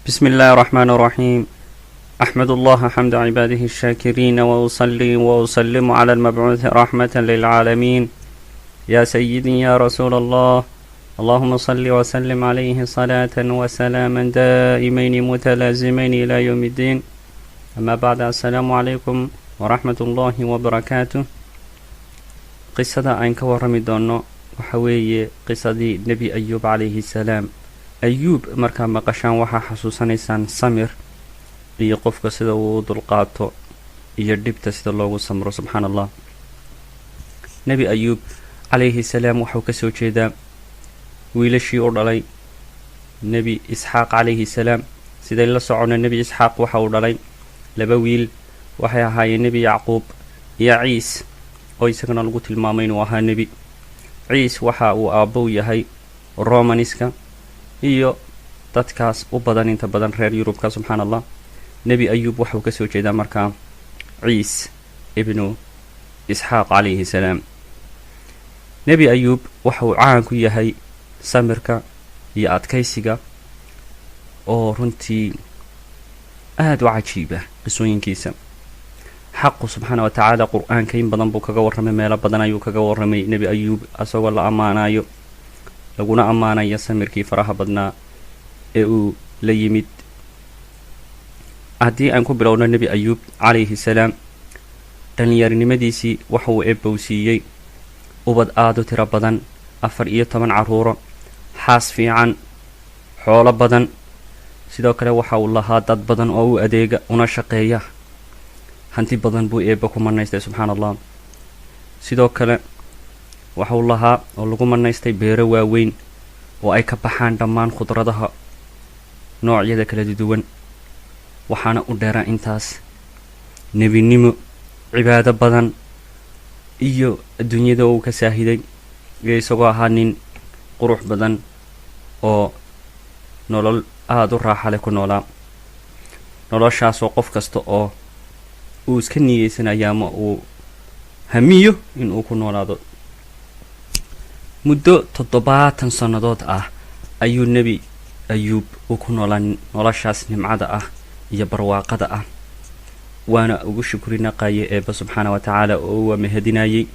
بسم الله الرحمن الرحيم. أحمد الله حمد عباده الشاكرين، وأصلي وأسلم على المبعوث رحمة للعالمين، يا سيدي يا رسول الله، اللهم صل وسلم عليه صلاة وسلاما دائمين متلازمين إلى يوم الدين. أما بعد، السلام عليكم ورحمة الله وبركاته. Qisada aan ka warrami doono waxa weeye qisadii Nebi Ayuub calayhi salaam. Ayuub markaa maqashaan, waxaa xasuusanaysaan samir iyo qofka sida uu u dulqaato iyo dhibta sida loogu samro. Subxaan Allah, Nebi Ayuub calayhi salaam waxuu kasoo jeedaa wiilashii u dhalay Nebi Isxaaq calayhi salaam. Siday la socona, Nebi Isxaaq waxa uu dhalay laba wiil, waxay ahaayeen Nebi Yacquub iyo Ciis, oo isagana lagu tilmaamay inuu ahaa nebi. Ciis waxa uu aabbow yahay Romaniska iyo dadkaas u badan, inta badan reer Yurubka. Subxaan Allah, Nebi Ayuub waxauu kasoo jeedaa markaa Ciis ibnu Isxaaq calayhi salaam. Nebi Ayuub waxa uu caan ku yahay samirka iyo adkaysiga, oo runtii aada u cajiiba qisooyinkiisa. Xaqu subxaana wa tacaala Qur-aanka in badan buu kaga warramay, meelo badan ayuu kaga warramay Nebi Ayuub, asagoo la ammaanayo, laguna ammaanayo samirkii faraha badnaa ee uu la yimid. Haddii aan ku bilowno, Nebi Ayuub calayhi salaam dhalinyarinimadiisii waxa uu eebowsiiyey ubad aada u tiro badan, 14 carruuro, xaas fiican, xoolo badan. Sidoo kale waxa uu lahaa dad badan oo u adeega una shaqeeya. Hanti badan buu Eebba ku manaystay, subxaana Allah. Sidoo kale waxauu lahaa oo lagu manaystay beero waaweyn oo ay ka baxaan dhammaan khudradaha noocyada kala duwan. Waxaana u dheeraa intaas nebinimo, cibaado badan iyo adduunyada uu ka saahiday, iyo isagoo ahaa nin qurux badan oo nolol aada u raaxa leh ku noolaa, noloshaasoo qof kasta oo uu iska niyeysanaya ama uu hamiyo inuu ku noolaado. Muddo 70 sannadood ah ayuu Nebi Ayuub uu ku noolaa noloshaas nimcada ah iyo barwaaqada ah, waana ugu shukri naqayay Eebba subxaana wa tacaala, oo waa mahadinayey.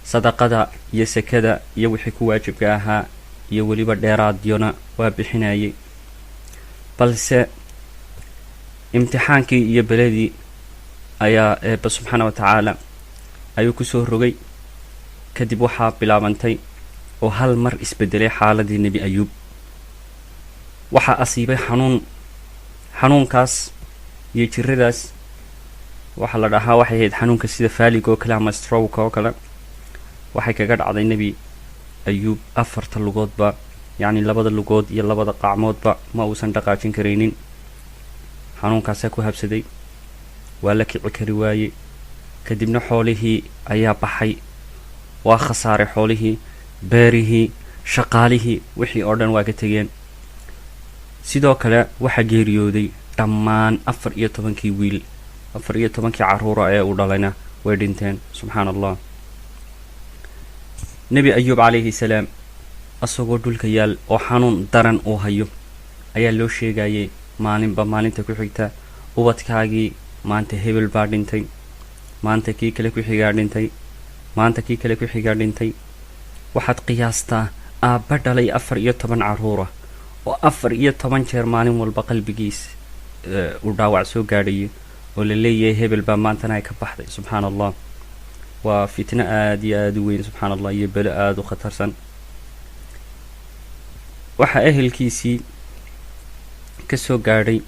Sadaqada iyo sekada iyo wixii ku waajibka ahaa iyo weliba dheeraadyona waa bixinayay. Balse imtixaankii iyo beledii ayaa Eebba subxaana wa tacaala ayuu kusoo rogay. Kadib waxaa bilaabantay oo hal mar isbedelay xaaladii Nebi Ayuub. Waxaa asiibay xanuun. Xanuunkaas iyo jiradaas waxaa la dhahaa, waxay ahayd xanuunka sida faaliga oo kale ama stroke oo kale. Waxay kaga dhacday Nebi Ayuub afarta lugoodba, yacni labada lugood iyo labada qacmoodba ma uusan dhaqaajin karaynin. Xanuunkaasaa ku habsaday, waa la kici kari waayey. Kadibna xoolihii ayaa baxay, waa khasaaray xoolihii, beerihii, shaqaalihii, wixii oo dhan waa ka tegeen. Sidoo kale waxaa geeriyooday dhammaan 14-kii wiil, 14-kii carruura ee uu dhalayna way dhinteen. Subxaana Allah, Nebi Ayuub calayhi salaam asagoo dhulka yaal oo xanuun daran uu hayo ayaa loo sheegayay maalinba maalinta ku xigta: ubadkaagii maanta hebel baa dhintay, maanta kii kale ku xigaa dhintay, maanta kii kale ku xigaa dhintay. Waxaad qiyaastaa aabba dhalay 14 carruura oo 14 jeer maalin walba qalbigiis uu dhaawac soo gaadhayo oo la leeyahay hebel baa maantana ay ka baxday. Subxaana Allah, waa fitno aada iyo aada u weyn, subxaana Allah, iyo belo aada u khatarsan. Waxaa ehelkiisii kasoo gaadhay,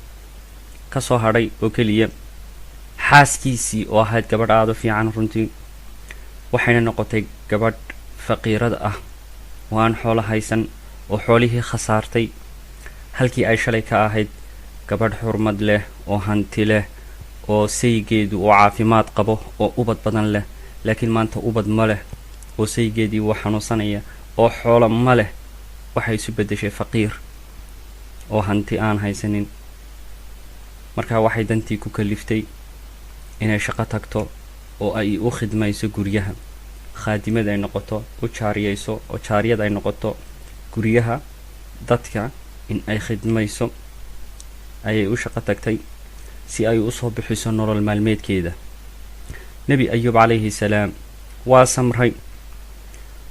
kasoo hadhay oo keliya xaaskiisii, oo ahayd gabadh aada u fiican runtii. Waxayna noqotay gabadh faqiirada ah oo aan xoolo haysan oo xoolihii khasaartay. Halkii ay shalay ka ahayd gabadh xurmad leh oo hanti leh oo saygeedu uu caafimaad qabo oo ubad badan leh, laakiin maanta ubad ma leh oo saygeedii wuu xanuunsanaya oo xoolo ma leh. Waxay isu beddeshay faqiir oo hanti aan haysanin. Markaa waxay dantii ku kaliftay inay shaqo tagto oo ay u khidmayso guryaha, khaadimad ay noqoto, u jaariyeyso oo jaariyad ay noqoto, guryaha dadka in ay khidmayso. Ayay u shaqo tagtay si ay usoo bixiso nolol maalmeedkeeda. Nebi Ayuub calayhi salaam waa samray.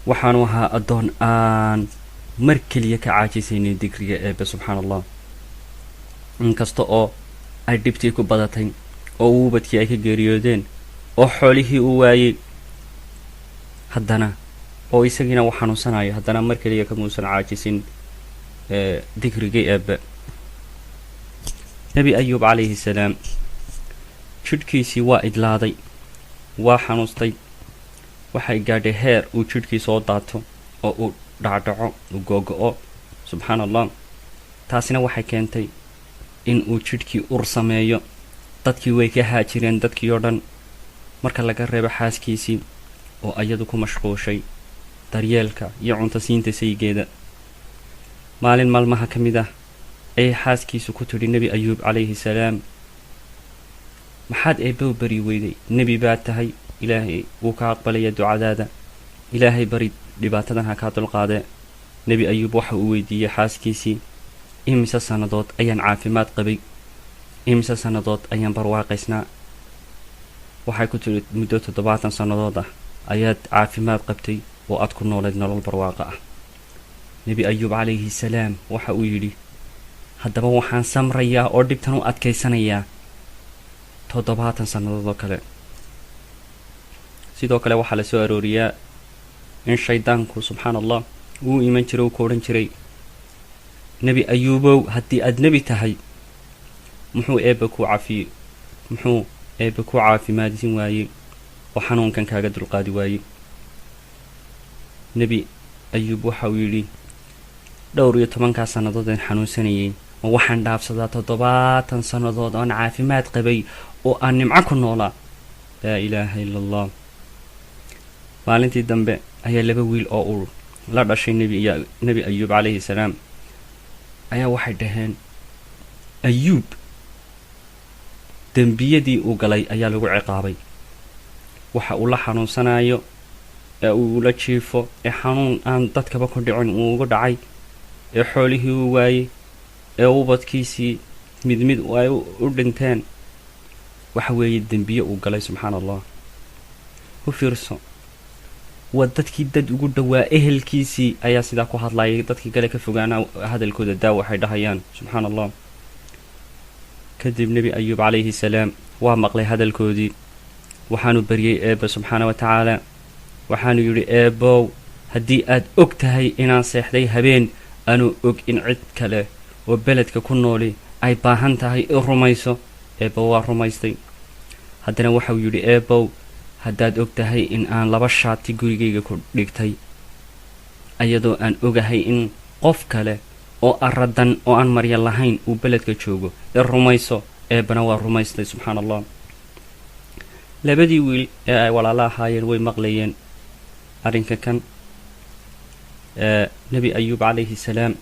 Waxaanu ahaa addoon aan mar keliya ka caajisaynin dikriga Eebe, subxaana Allah. Inkasta oo ay dhibtii ku badatay oo ubadkii ay ka geeriyoodeen oo xoolihii uu waayey, haddana oo isagiina uu xanuunsanayo, haddana mar keliya kamuusan caajisin dikrigii Eebe. Nebi Ayuub calayhi salaam jidhkiisii waa idlaaday, waa xanuustay. Waxay gaadhay heer uu jidhkii soo daato oo uu dhacdhaco, uu googo-o, subxaana Allah. Taasina waxay keentay in uu jidhkii ur sameeyo. Dadkii way ka haajireen, dadkii oo dhan, marka laga reebo xaaskiisii oo iyadu ku mashquushay daryeelka iyo cunto siinta saygeeda. Maalin maalmaha ka mid ah ayay xaaskiisu ku tidhi Nebi Ayuub calayhi salaam: "Maxaad Eebbow bari weyday? Nebi baad tahay, Ilaahay wuu ka aqbalaya ducadaada. Ilaahay bari, dhibaatadan ha kaa dulqaadee." Nebi Ayuub waxa uu weydiiyey xaaskiisii: "Imise sannadood ayaan caafimaad qabay? Imise sannadood ayaan barwaaqaysnaa?" Waxay ku tidhi: "Muddo 70 sannadood ah ayaad caafimaad qabtay oo aad ku nooleed nolol barwaaqo ah." Nebi Ayuub calayhi salaam waxa uu yidhi: "Haddaba waxaan samrayaa oo dhibtan u adkaysanayaa 70 sannadood oo kale." Sidoo kale waxaa la soo arooriyaa in shaydaanku, subxaana Allah, uu iman jiray, uu ku odhan jiray: "Nebi Ayuubow, haddii aad nebi tahay, muxuu Eebba kuu cafiyey? Muxuu Eebba ku caafimaadsin waayey oo xanuunkan kaaga dulqaadi waayey?" Nebi Ayuub waxa uu yidhi: "Dhowr iyo tobankaa sannadood aan xanuunsanayay, ma waxaan dhaafsadaa 70 sannadood oon caafimaad qabay oo aan nimco ku noolaa?" Laa ilaaha ila Allah. Maalintii dambe ayaa laba wiil oo uu la dhashay Nebi Ayuub calayhi salaam ayaa waxay dhaheen: "Ayuub dembiyadii uu galay ayaa lagu ciqaabay. Waxa uu la xanuunsanayo ee uu la jiifo ee xanuun aan dadkaba ku dhicin uu uga dhacay, ee xoolihii uu waayey, ee ubadkiisii mid mid ay u dhinteen, waxa weeye dembiye uu galay." Subxaana Allah, u fiirso, waa dadkii dad ugu dhowaa, ehelkiisii ayaa sidaa ku hadlayay. Dadkii kale ka fogaana hadalkooda daa, waxay dhahayaan, subxaana Allah. Kadib Nebi Ayuub calayhi salaam waa maqlay hadalkoodii. Waxaanu baryey Eebba subxaana wa tacaala. Waxaanu yidhi: "Eebbow, haddii aad og tahay inaan seexday habeen anuu og in cid kale oo beledka ku nooli ay baahan tahay, i rumayso." Eebba waa rumaystay. Haddana waxauu yidhi: "Eebbow, haddaad og tahay in aan laba shaati gurigayga ku dhigtay ayadoo aan ogahay in qof kale oo aradan oo aan marya lahayn uu beledka joogo, i rumayso." Eebbana waa rumaystay, subxaana Allah. Labadii wiil ee ay walaalo ahaayeen way maqlayeen arrinka kan. Nebi Ayuub calayhi salaam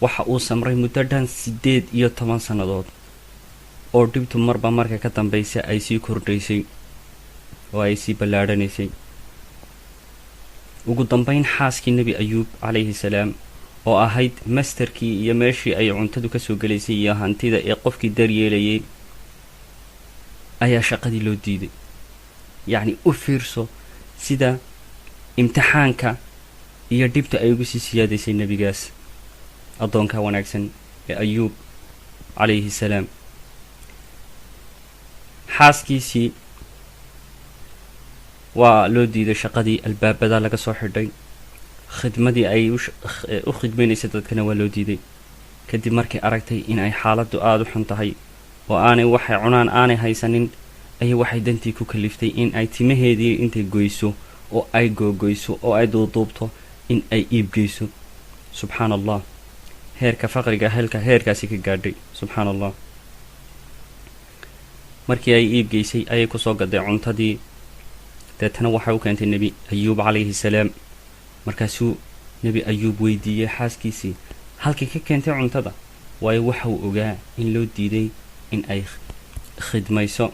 waxa uu samray muddo dhan 18 sannadood oo dhibtu marba marka ka dambaysa ay sii kordhaysay oo ay sii ballaadhanaysay. Ugu dambeyn xaaskii Nebi Ayuub calayhi salaam, oo ahayd masterkii iyo meeshii ay cuntadu kasoo gelaysay iyo hantida ee qofkii daryeelayay, ayaa shaqadii loo diiday. Yacni u fiirso sida imtixaanka iyo dhibta ay ugu sii siyaadaysay nebigaas, addoonka wanaagsan ee Ayuub calayhi salaam. Xaaskiisii waa loo diiday shaqadii, albaabada laga soo xidhay. Khidmadii ay u khidmaynaysay dadkana waa loo diiday. Kadib markay aragtay in ay xaaladdu aada u xun tahay oo aanay waxay cunaan aanay haysanin, ayay waxay dantii ku kaliftay in ay timaheedii intay goyso oo ay googoyso oo ay duuduubto in ay iibgeyso. Subxaana Allah, heerka faqriga helka heerkaasi ka gaadhay, subxaana Allah. Markii ay iibgeysay ayay kusoo gaday cuntadii. Deetana waxay u keentay Nebi Ayuub calayhi salaam. Markaasuu Nebi Ayuub weydiiyey xaaskiisii halkii ka keentay cuntada, waayo waxa uu ogaa in loo diiday in ay khidmayso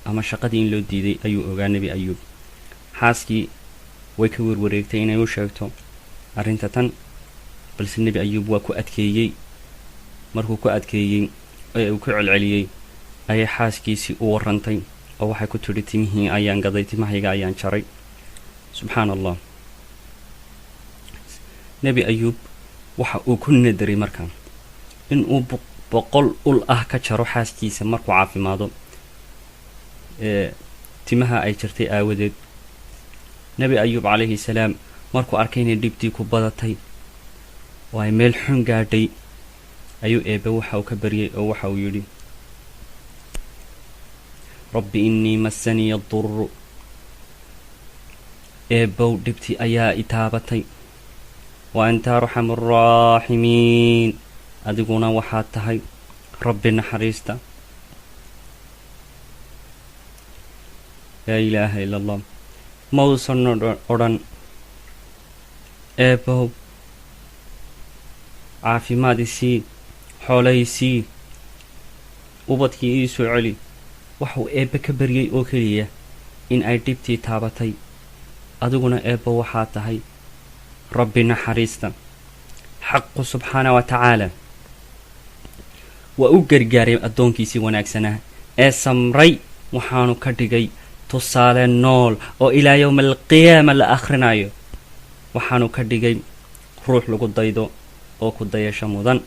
ama shaqadii in loo diiday ayuu ogaa Nebi Ayuub. Xaaskii way ka werwareegtay inay u sheegto arrinta tan, balse Nebi Ayuub waa ku adkeeyey. Markuu ku adkeeyey ee uu ku celceliyey ayay xaaskiisii u warantay oo waxay ku tidhi, "Timihii ayaan gaday, timahayga ayaan jaray." Subxaan Allah. Nebi Ayuub waxa uu ku nadaray markaa in uu 100 ul ah ka jaro xaaskiisa markuu caafimaado ee timaha ay jartay aawadeed. Nebi Ayuub calayhi salaam markuu arkay inay dhibtii ku badatay oo ay meel xun gaadhay, ayuu Eebbe waxa uu ka baryay oo waxa uu yidhi: "رب إني مسني الضر." Eebbow, dhibtii ayaa i taabatay. "وأنت أرحم الراحمين." Adiguna waxaad tahay Rabbi naxariista. Laa ilaaha ila Allah. Ma uusan odhan, "Eebbow, caafimaad isii, xoolahaysii, ubadkii ii soo celi." Waxuu Eebbe ka baryay oo keliya in ay dhibtii taabatay, adiguna, Eebbo, waxaad tahay Rabbi naxariista. Xaqu subxaana wa tacaala waa u gargaaray addoonkiisii wanaagsanaa ee samray, waxaanu ka dhigay tusaale nool oo ilaa yowma alqiyaama la akhrinayo. Waxaanu ka dhigay ruux lagu daydo oo ku dayasho mudan.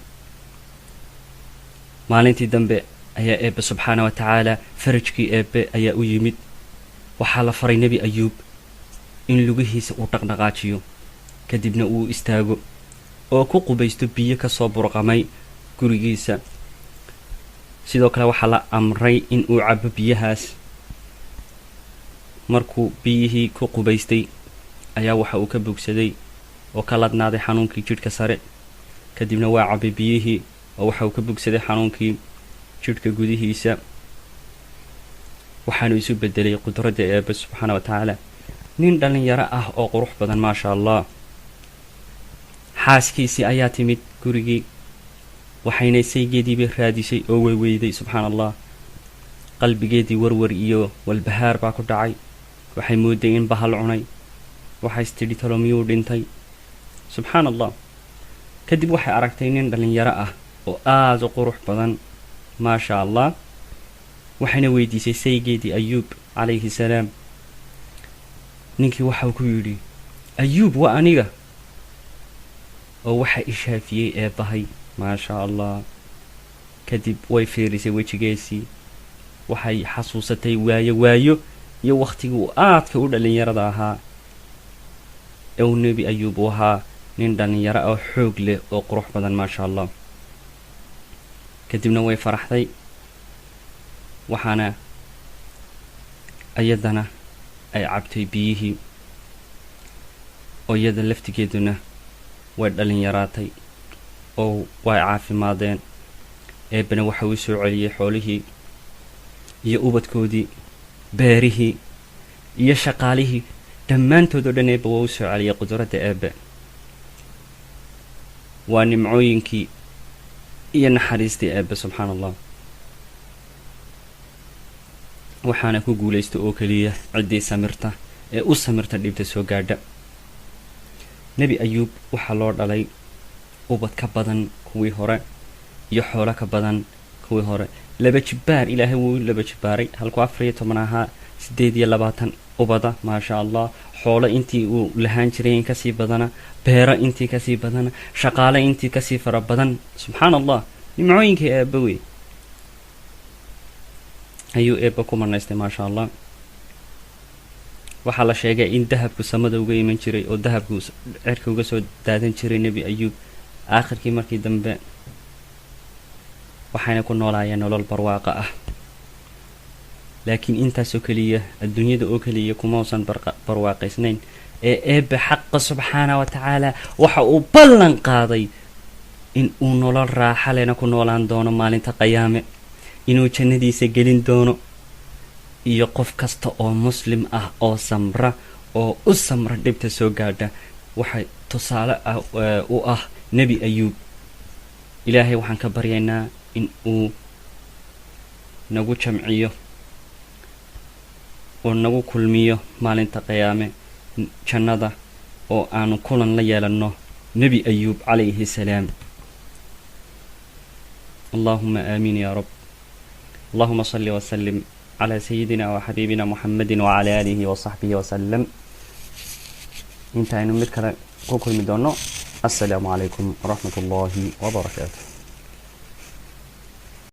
Maalintii dambe ayaa Eebbe subxaana wa tacaala farajkii Eebbe ayaa u yimid. Waxaa la faray Nebi Ayuub in lugihiisa uu dhaqdhaqaajiyo, kadibna uu istaago oo ku qubaysto biyo kasoo burqamay gurigiisa. Sidoo kale waxaa la amray in uu cabo biyahaas. Markuu biyihii ku qubaystay ayaa waxa uu ka bogsaday oo ka ladnaaday xanuunkii jidhka sare. Kadibna waa cabay biyihii oo waxa uu ka bogsaday xanuunkii jidhka gudihiisa. Waxaanu isu bedelay, qudradda Eebbe subxaana wa tacaala, nin dhalinyaro ah oo qurux badan, maasha Allah. Xaaskiisii ayaa timid gurigii, waxayna saygeediibay raadisay oo weyweyday. Subxaan Allah, qalbigeedii warwar iyo walbahaar baa ku dhacay. Waxay mooday in bahal cunay. Waxays tidhi, "Talo miyuu dhintay?" Subxaan Allah. Kadib waxay aragtay nin dhalinyaro ah oo aada u qurux badan, maasha Allah. Waxayna weydiisay saygeedii Ayuub calayhi salaam. Ninkii waxau ku yidhi, "Ayuub, waa aniga oo waxa ishaafiyey Eebbahay," maasha Allah. Kadib way fiirisay wejigeesii, waxay xasuusatay waayo waayo iyo wakhtigii uu aadka u dhallinyarada ahaa ee uu Nebi Ayuub u ahaa nin dhallinyaro oo xoog leh oo qurux badan, maasha Allah. Kadibna way faraxday, waxaana iyadana ay cabtay biyihii oo iyada laftigeeduna way dhalinyaraatay oo way caafimaadeen. Eebbana waxa uu soo celiyey xoolihii iyo ubadkoodii, beerihii iyo shaqaalihii, dhammaantood oo dhan Eebba waa u soo celiyay. Qudradda Eebbe waa nimcooyinkii iyo naxariistii Eebbe, subxaana Allah. Waxaana ku guulaysta oo keliya ciddii samirta ee u samirta dhibta soo gaadha. Nebi Ayuub waxaa loo dhalay ubad ka badan kuwii hore iyo xoolo ka badan kuwii hore. Laba jibbaar Ilaahay wuu laba jibbaaray. Halkuu 14 ahaa, 28 ubada, maasha Allah. Xoolo intii uu lahaan jiray in kasii badana, beero intii kasii badana, shaqaale intii kasii fara badan. Subxaana Allah, nimcooyinkii Eebba wey ayuu Eebba ku manaystay, maasha Allah. Waxaa la sheegay in dahabku samada uga iman jiray oo dahabku cirka uga soo daadan jiray Nebi Ayuub aakhirkii. Markii dambe waxayna ku noolaayeen nolol barwaaqo ah. Laakiin intaasoo keliya, adduunyada oo keliya kumausan barwaaqaysnayn ee Eebbe xaqa subxaana wa tacaala waxa uu ballan qaaday in uu nolol raaxa lena ku noolaan doono maalinta Qayaame, inuu jannadiisa gelin doono iyo qof kasta oo muslim ah oo samra oo u samra dhibta soo gaadha. Waxay tusaale ah u ah Nebi Ayuub. Ilaahay waxaan ka baryaynaa in uu nagu jamciyo oo nagu kulmiyo maalinta Qiyaame jannada oo aanu kulan la yeelanno Nebi Ayuub calayhi salaam. Allahuma aamiin ya rab. Allahuma salli wasalim calaa sayidina wa xabiibina Muxamedi wacala aalihi wasaxbihi wasalam. Intaaynu mid kale ku kulmi doono, assalaamu calaykum waraxmat ullahi wabarakaatu.